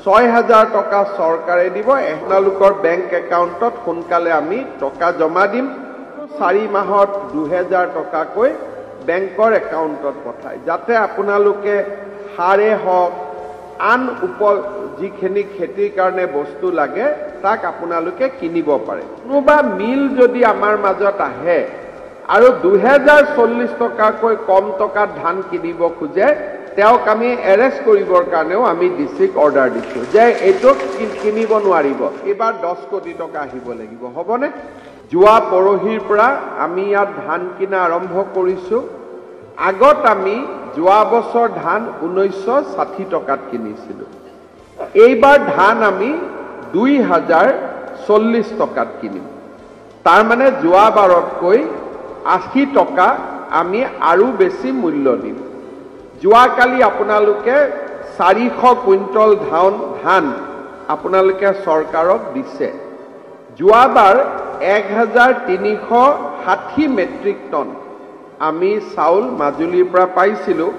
6000 টকা চৰকাৰে দিব। আপোনালোকৰ বেংক একাউণ্টত সোনকালে আমি টকা জমা দিম। 4 মাহত 2000 টকাকৈ বেংকৰ একাউণ্টত পঠায়, যাতে আপোনালোকে সাৰে হওক আন যিখিনি খেতিৰ কাৰণে বস্তু লাগে তাক আপোনালোকে কিনিব পাৰে। কোনোবা মিল যদি আমাৰ মাজত আহে আৰু 2040 টকাকৈ কম টকাত ধান কিনিব খোজে, তেওঁক আমি এৰেষ্ট কৰিবৰ কাৰণেও আমি ডিষ্ট্ৰিক্ট অৰ্ডাৰ দিছোঁ যে এইটো কিনিব নোৱাৰিব। এইবাৰ 10 কোটি টকা আহিব লাগিব, হ'বনে? যোৱা পৰহিৰ পৰা আমি ইয়াত ধান কিনা আৰম্ভ কৰিছোঁ। আগত আমি যোৱা বছৰ ধান 1960 টকাত কিনিছিলোঁ, এইবাৰ ধান আমি 2040 টকাত কিনিম। তাৰমানে যোৱাবাৰতকৈ 80 টকা আমি আৰু বেছি মূল্য দিম। যোৱাকালি আপোনালোকে 400 কুইণ্টল ধান আপোনালোকে চৰকাৰক দিছে। যোৱাবাৰ 1360 মেট্ৰিক টন আমি চাউল মাজুলীৰ পৰা পাইছিলোঁ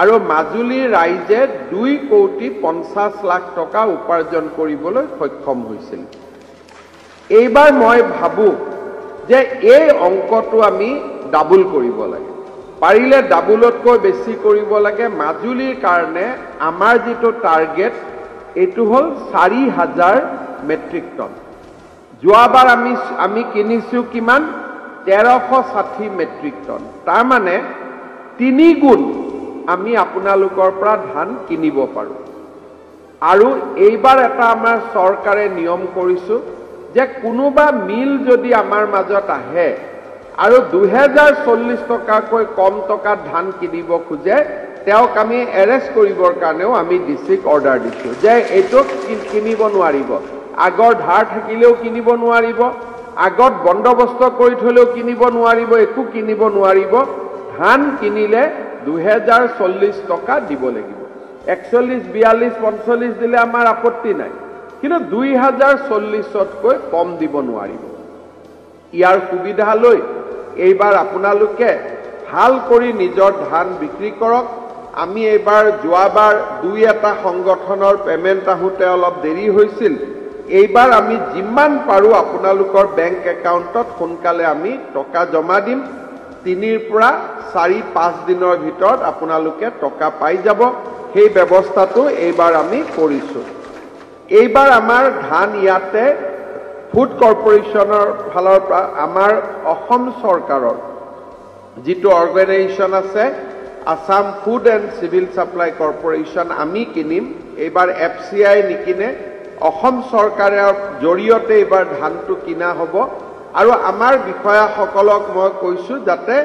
আৰু মাজুলীৰ ৰাইজে 2 কোটি 50 লাখ টকা উপাৰ্জন কৰিবলৈ সক্ষম হৈছিল। এইবাৰ মই ভাবোঁ যে এই অংকটো আমি ডাবুল কৰিব লাগে, পাৰিলে ডাবুলতকৈ বেছি কৰিব লাগে। মাজুলীৰ কাৰণে আমাৰ যিটো টাৰ্গেট এইটো হ'ল 4000 মেট্ৰিক টন। যোৱাবাৰ আমি কিনিছোঁ কিমান? 1360 মেট্ৰিক টন। তাৰমানে 3 গুণ আমি আপোনালোকৰ পৰা ধান কিনিব পাৰোঁ। আৰু এইবাৰ এটা আমাৰ চৰকাৰে নিয়ম কৰিছোঁ যে কোনোবা মিল যদি আমাৰ মাজত আহে আৰু 2040 টকাকৈ কম টকাত ধান কিনিব খোজে, তেওঁক আমি এৰেষ্ট কৰিবৰ কাৰণেও আমি ডিষ্ট্ৰিক্ট অৰ্ডাৰ দিছোঁ যে এইটো কিনিব নোৱাৰিব। আগৰ ধাৰ থাকিলেও কিনিব নোৱাৰিব, আগত বন্দোবস্ত কৰি থলেও কিনিব নোৱাৰিব, একো কিনিব নোৱাৰিব। ধান কিনিলে 2040 টকা দিব লাগিব। 41, 42, 45 দিলে আমাৰ আপত্তি নাই, কিন্তু 2040তকৈ কম দিব নোৱাৰিব। ইয়াৰ সুবিধা লৈ এইবাৰ আপোনালোকে ভাল কৰি নিজৰ ধান বিক্ৰী কৰক। আমি এইবাৰ যোৱাবাৰ 2-1 সংগঠনৰ পে'মেণ্ট আহোঁতে অলপ দেৰি হৈছিল, এইবাৰ আমি যিমান পাৰোঁ আপোনালোকৰ বেংক একাউণ্টত সোনকালে আমি টকা জমা দিম। 3ৰ পৰা 4-5 দিনৰ ভিতৰত আপোনালোকে টকা পাই যাব। সেই ব্যৱস্থাটো এইবাৰ আমি কৰিছোঁ। এইবাৰ আমাৰ ধান ইয়াতে ফুড কৰ্পৰেশ্যনৰ ফালৰ পৰা আমাৰ অসম চৰকাৰৰ যিটো অৰ্গেনাইজেশ্যন আছে Assam food and civil supply corporation, আমি কিনিম। এইবাৰ FCI নিকিনে, অসম চৰকাৰৰ জৰিয়তে এইবাৰ ধানটো কিনা হ'ব। আৰু আমাৰ বিষয়াসকলক মই কৈছোঁ যাতে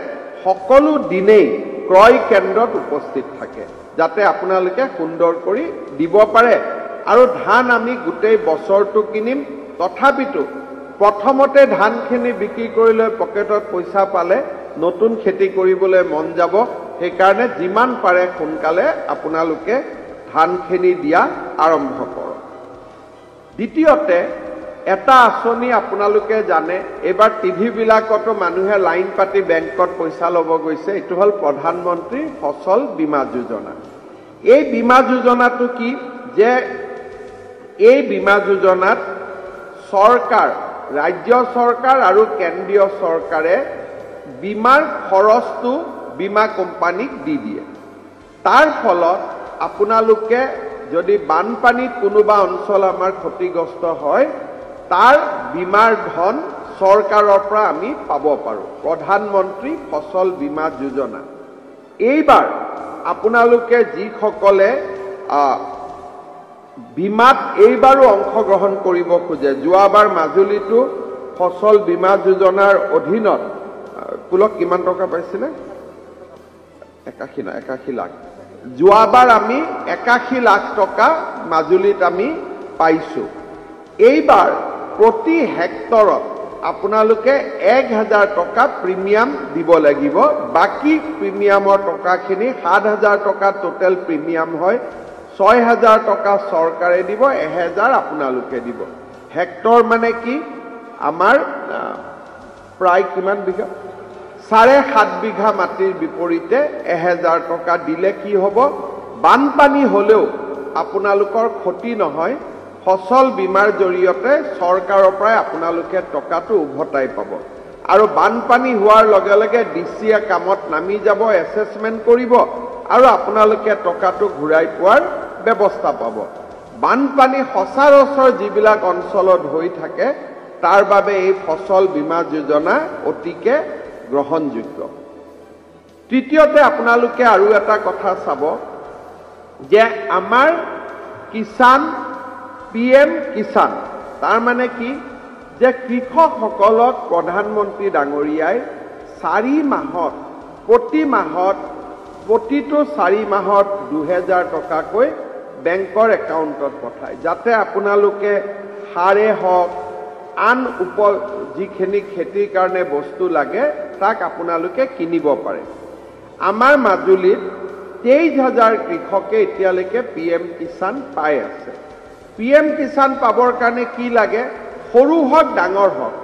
সকলো দিনেই ক্ৰয় কেন্দ্ৰত উপস্থিত থাকে, যাতে আপোনালোকে সুন্দৰ কৰি দিব পাৰে। আৰু ধান আমি গোটেই বছৰটো কিনিম, তথাপিতো প্ৰথমতে ধানখিনি বিক্ৰী কৰি লৈ পকেটত পইচা পালে নতুন খেতি কৰিবলৈ মন যাব। সেইকাৰণে যিমান পাৰে সোনকালে আপোনালোকে ধানখিনি দিয়া আৰম্ভ কৰক। দ্বিতীয়তে এটা আঁচনি আপোনালোকে জানে, এইবাৰ টিভিবিলাকতো মানুহে লাইন পাতি বেংকত পইচা ল'ব গৈছে, এইটো হ'ল প্ৰধানমন্ত্ৰী ফচল বীমা যোজনা। এই বীমা যোজনাটো কি যে এই বীমা যোজনাত চৰকাৰ, ৰাজ্য চৰকাৰ আৰু কেন্দ্ৰীয় চৰকাৰে বীমাৰ খৰচটো বীমা কোম্পানীক দি দিয়ে। তাৰ ফলত আপোনালোকে যদি বানপানীত কোনোবা অঞ্চল আমাৰ ক্ষতিগ্ৰস্ত হয়, তাৰ বীমাৰ ধন চৰকাৰৰ পৰা আমি পাব পাৰোঁ। প্ৰধানমন্ত্ৰী ফচল বীমা যোজনা। এইবাৰ আপোনালোকে যিসকলে বীমাত এইবাৰো অংশগ্ৰহণ কৰিব খোজে, যোৱাবাৰ মাজুলীতো ফচল বীমা যোজনাৰ অধীনত পুলক কিমান টকা পাইছিলে? 81 লাখ। যোৱাবাৰ আমি 81 লাখ টকা মাজুলীত আমি পাইছোঁ। এইবাৰ প্ৰতি হেক্টৰত আপোনালোকে 1000 টকা প্ৰিমিয়াম দিব লাগিব। বাকী প্ৰিমিয়ামৰ টকাখিনি 7000 টকা টোটেল প্ৰিমিয়াম হয়, 6000 টকা চৰকাৰে দিব, 1000 আপোনালোকে দিব। হেক্টৰ মানে কি? আমাৰ প্ৰায় কিমান বিঘা? 7.5 বিঘা মাটিৰ বিপৰীতে 1000 টকা দিলে কি হ'ব? বানপানী হ'লেও আপোনালোকৰ ক্ষতি নহয়, ফচল বীমাৰ জৰিয়তে চৰকাৰৰ পৰাই আপোনালোকে টকাটো উভতাই পাব। আৰু বানপানী হোৱাৰ লগে লগে ডি চিয়ে কামত নামি যাব, এছেচমেণ্ট কৰিব আৰু আপোনালোকে টকাটো ঘূৰাই পোৱাৰ ব্যৱস্থা পাব। বানপানী সচৰাচৰ যিবিলাক অঞ্চলত হৈ থাকে তাৰ বাবে এই ফচল বীমা যোজনা অতিকে গ্ৰহণযোগ্য। তৃতীয়তে আপোনালোকে আৰু এটা কথা চাব যে আমাৰ কিষাণ, পি এম কিষাণ, তাৰ মানে কি যে কৃষকসকলক প্ৰধানমন্ত্ৰী ডাঙৰীয়াই 4 মাহত, প্ৰতি মাহত, প্ৰতিটো 4 মাহত 2000 টকাকৈ বেংকৰ একাউণ্টত পঠায়, যাতে আপোনালোকে সাৰে হওক আন যিখিনি খেতিৰ কাৰণে বস্তু লাগে তাক আপোনালোকে কিনিব পাৰে। আমাৰ মাজুলীত 23,000 কৃষকে এতিয়ালৈকে পি এম কিষাণ পাই আছে। পি এম কিষাণ পাবৰ কাৰণে কি লাগে? সৰু হওক ডাঙৰ হওক,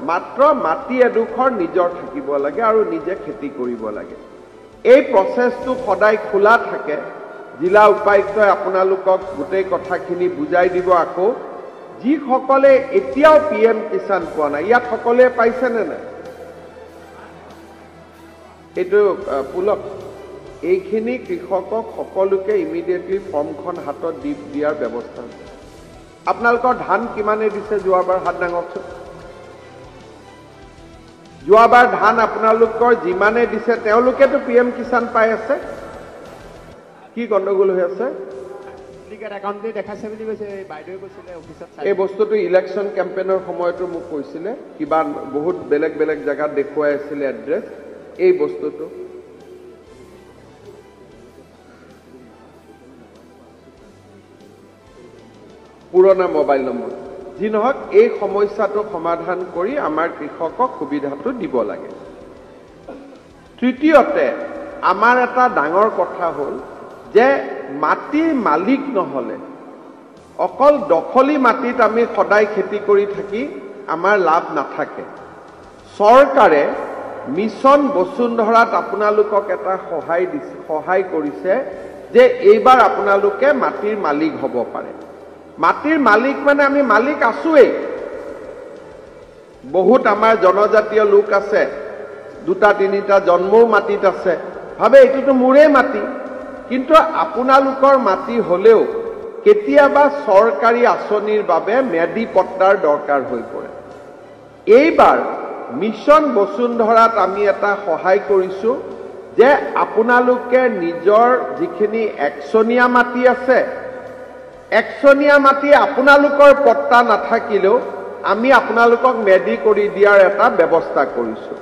মাত্ৰ মাটি এডোখৰ নিজৰ থাকিব লাগে আৰু নিজে খেতি কৰিব লাগে। এই প্ৰচেছটো সদায় খোলা থাকে। জিলা উপায়ুক্তই আপোনালোকক গোটেই কথাখিনি বুজাই দিব। আকৌ যিসকলে এতিয়াও পি এম কিষাণ পোৱা নাই, ইয়াত সকলোৱে পাইছেনে নাই? এইটো পুলক, এইখিনি কৃষকক সকলোকে ইমিডিয়েটলি ফৰ্মখন হাতত দি দিয়াৰ ব্যৱস্থা। আপোনালোকৰ ধান কিমানে দিছে যোৱাবাৰ? হাত ডাঙৰকচোন। যোৱাবাৰ ধান আপোনালোকৰ যিমানে দিছে তেওঁলোকেতো পি এম কিষাণ পাই আছে। কি গণ্ডগোল হৈ আছে? এই বস্তুটো ইলেকশ্যন কেম্পেইনৰ সময়তো মোক কৈছিলে, কিবা বহুত বেলেগ বেলেগ জেগাত দেখুৱাই আছিলে এড্ৰেছ। এই বস্তুটো পুৰণা মোবাইল নম্বৰ, যি নহওক এই সমস্যাটো সমাধান কৰি আমাৰ কৃষকক সুবিধাটো দিব লাগে। তৃতীয়তে আমাৰ এটা ডাঙৰ কথা হ'ল যে মাটিৰ মালিক নহ'লে অকল দখলী মাটিত আমি সদায় খেতি কৰি থাকি আমাৰ লাভ নাথাকে। চৰকাৰে মিছন বসুন্ধৰাত আপোনালোকক এটা সহায় দিছে, সহায় কৰিছে যে এইবাৰ আপোনালোকে মাটিৰ মালিক হ'ব পাৰে। মাটিৰ মালিক মানে আমি মালিক আছোৱেই, বহুত আমাৰ জনজাতীয় লোক আছে, 2টা 3টা জন্মও মাটিত আছে, ভাবে এইটোতো মোৰে মাটি। কিন্তু আপোনালোকৰ মাটি হ'লেও কেতিয়াবা চৰকাৰী আঁচনিৰ বাবে ম্যাদী পট্টাৰ দৰকাৰ হৈ পৰে। এইবাৰ মিছন বসুন্ধৰাত আমি এটা সহায় কৰিছোঁ যে আপোনালোকে নিজৰ যিখিনি একচনীয়া মাটি আছে, একচনীয়া মাটি আপোনালোকৰ পট্টা নাথাকিলেও আমি আপোনালোকক ম্যাদী কৰি দিয়াৰ এটা ব্যৱস্থা কৰিছোঁ।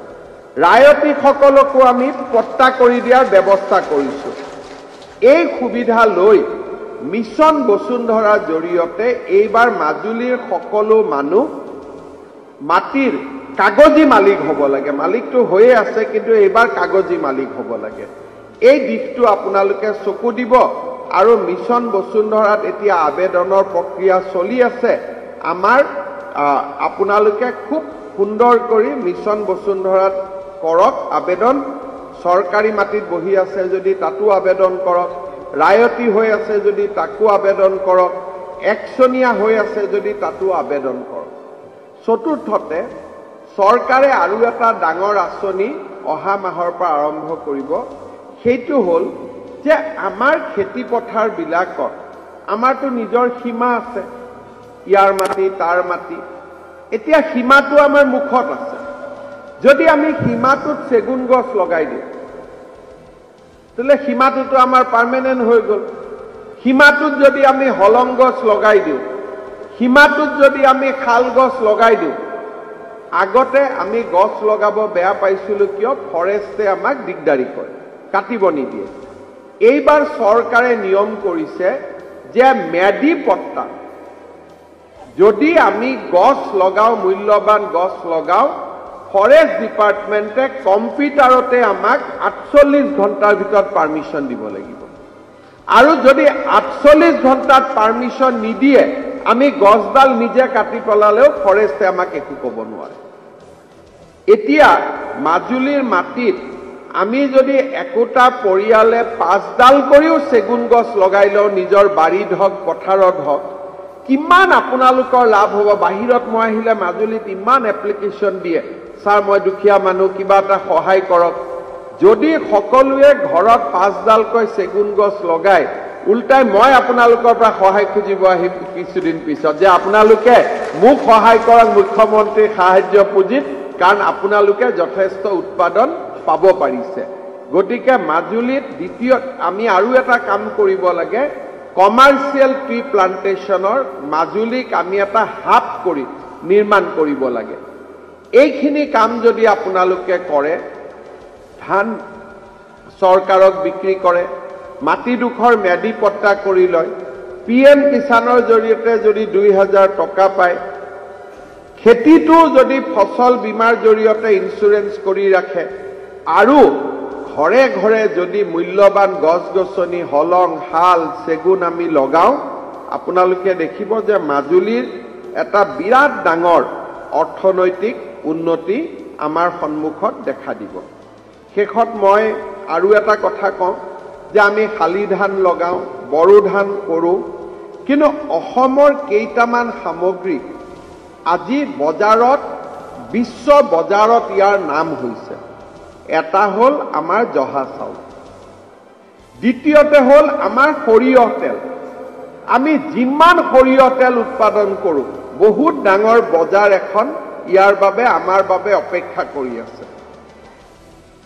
ৰায়তীসকলকো আমি পট্টা কৰি দিয়াৰ ব্যৱস্থা কৰিছোঁ। এই সুবিধা লৈ মিছন বসুন্ধৰাৰ জৰিয়তে এইবাৰ মাজুলীৰ সকলো মানুহ মাটিৰ কাগজী মালিক হ'ব লাগে। মালিকটো হৈয়ে আছে, কিন্তু এইবাৰ কাগজী মালিক হ'ব লাগে। এই দিশটো আপোনালোকে চকু দিব। আৰু মিছন বসুন্ধৰাত এতিয়া আবেদনৰ প্ৰক্ৰিয়া চলি আছে। আমাৰ আপোনালোকে খুব সুন্দৰ কৰি মিছন বসুন্ধৰাত কৰক আবেদন। চৰকাৰী মাটিত বহি আছে যদি তাতো আবেদন কৰক, ৰায়তী হৈ আছে যদি তাকো আবেদন কৰক, একচনীয়া হৈ আছে যদি তাতো আবেদন কৰক। চতুৰ্থতে চৰকাৰে আৰু এটা ডাঙৰ আঁচনি অহা মাহৰ পৰা আৰম্ভ কৰিব। সেইটো হ'ল যে আমাৰ খেতিপথাৰবিলাকত আমাৰতো নিজৰ সীমা আছে, ইয়াৰ মাটি তাৰ মাটি, এতিয়া সীমাটো আমাৰ মুখত আছে। যদি আমি সীমাটোত চেগুন গছ লগাই দিওঁ তেতিয়াহ'লে সীমাটোতো আমাৰ পাৰ্মানেণ্ট হৈ গ'ল। সীমাটোত যদি আমি হলং গছ লগাই দিওঁ, সীমাটোত যদি আমি শাল গছ লগাই দিওঁ, আগতে আমি গছ লগাব বেয়া পাইছিলোঁ কিয়? ফৰেষ্টে আমাক দিগদাৰী কৰে, কাটিব নিদিয়ে। এইবাৰ চৰকাৰে নিয়ম কৰিছে যে ম্যাদী পট্টা যদি আমি গছ লগাওঁ, মূল্যৱান গছ লগাওঁ, ফৰেষ্ট ডিপাৰ্টমেণ্টে কম্পিউটাৰতে আমাক 48 ঘণ্টাৰ ভিতৰত পাৰ্মিশ্যন দিব লাগিব। আৰু যদি 48 ঘণ্টাত পাৰ্মিশ্যন নিদিয়ে, আমি গছডাল নিজে কাটি পেলালেও ফৰেষ্টে আমাক একো ক'ব নোৱাৰে। এতিয়া মাজুলীৰ মাটিত আমি যদি একোটা পৰিয়ালে 5ডাল কৰিও চেগুন গছ লগাই লওঁ, নিজৰ বাৰীত হওক পথাৰত হওক, কিমান আপোনালোকৰ লাভ হ'ব। বাহিৰত মই আহিলে মাজুলীত ইমান এপ্লিকেশ্যন দিয়ে, ছাৰ মই দুখীয়া মানুহ, কিবা এটা সহায় কৰক। যদি সকলোৱে ঘৰত 5ডালকৈ চেগুন গছ লগায়, উল্টাই মই আপোনালোকৰ পৰা সহায় খুজিব আহিম কিছুদিন পিছত যে আপোনালোকে মোক সহায় কৰক মুখ্যমন্ত্ৰীৰ সাহায্য পুঁজিত, কাৰণ আপোনালোকে যথেষ্ট উৎপাদন পাব পাৰিছে। গতিকে মাজুলীত দ্বিতীয়ত আমি আৰু এটা কাম কৰিব লাগে, কমাৰ্চিয়েল ট্ৰি প্লান্টেশ্যনৰ মাজুলীক আমি এটা হাব কৰি নিৰ্মাণ কৰিব লাগে। এইখিনি কাম যদি আপোনালোকে কৰে, ধান চৰকাৰক বিক্ৰী কৰে, মাটিডোখৰ ম্যাদী পট্টা কৰি লয়, পি এম কিষাণৰ জৰিয়তে যদি 2000 টকা পায়, খেতিটো যদি ফচল বীমাৰ জৰিয়তে ইঞ্চুৰেঞ্চ কৰি ৰাখে, আৰু ঘৰে ঘৰে যদি মূল্যৱান গছ গছনি হলং শাল চেগুন আমি লগাওঁ, আপোনালোকে দেখিব যে মাজুলীৰ এটা বিৰাট ডাঙৰ অৰ্থনৈতিক উন্নতি আমাৰ সন্মুখত দেখা দিব। শেষত মই আৰু এটা কথা কওঁ যে আমি শালি ধান লগাওঁ, বড়ো ধান কৰোঁ, কিন্তু অসমৰ কেইটামান সামগ্ৰী আজি বজাৰত, বিশ্ব বজাৰত ইয়াৰ নাম হৈছে। এটা হ'ল আমাৰ জহা চাউল, দ্বিতীয়তে হ'ল আমাৰ সৰিয়হ তেল। আমি যিমান সৰিয়হ তেল উৎপাদন কৰোঁ, বহুত ডাঙৰ বজাৰ এখন ইয়াৰ বাবে আমাৰ বাবে অপেক্ষা কৰি আছে।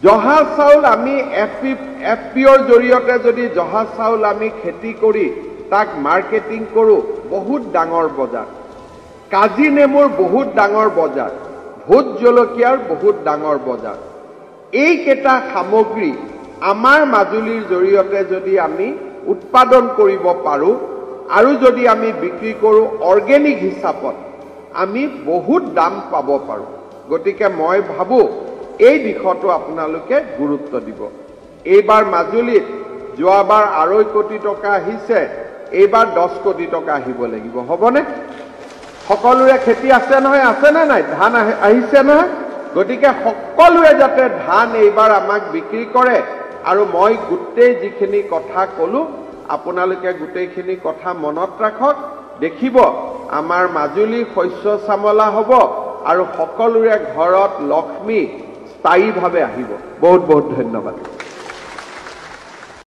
জহা চাউল আমি এফ পি অ'ৰ জৰিয়তে যদি জহা চাউল আমি খেতি কৰি তাক মাৰ্কেটিং কৰোঁ, বহুত ডাঙৰ বজাৰ। কাজি নেমুৰ বহুত ডাঙৰ বজাৰ, ভোট জলকীয়াৰ বহুত ডাঙৰ বজাৰ। এইকেইটা সামগ্ৰী আমাৰ মাজুলীৰ জৰিয়তে যদি আমি উৎপাদন কৰিব পাৰোঁ আৰু যদি আমি বিক্ৰী কৰোঁ অৰ্গেনিক হিচাপত, আমি বহুত দাম পাব পাৰোঁ। গতিকে মই ভাবোঁ এই দিশতো আপোনালোকে গুৰুত্ব দিব। এইবাৰ মাজুলীত যোৱাবাৰ 2.5 কোটি টকা আহিছে, এইবাৰ 10 কোটি টকা আহিব লাগিব, হ'বনে? সকলোৰে খেতি আছে নহয়, আছেনে নাই? ধান আহিছে নহয়? গতিকে সকলোৱে যাতে ধান এইবাৰ আমাক বিক্ৰী কৰে। আৰু মই গোটেই যিখিনি কথা ক'লোঁ, আপোনালোকে গোটেইখিনি কথা মনত ৰাখক, দেখিব আমাৰ মাজুলী শস্য শ্যামলা হ'ব আৰু সকলোৰে ঘৰত লক্ষ্মী স্থায়ীভাৱে আহিব। বহুত বহুত ধন্যবাদ।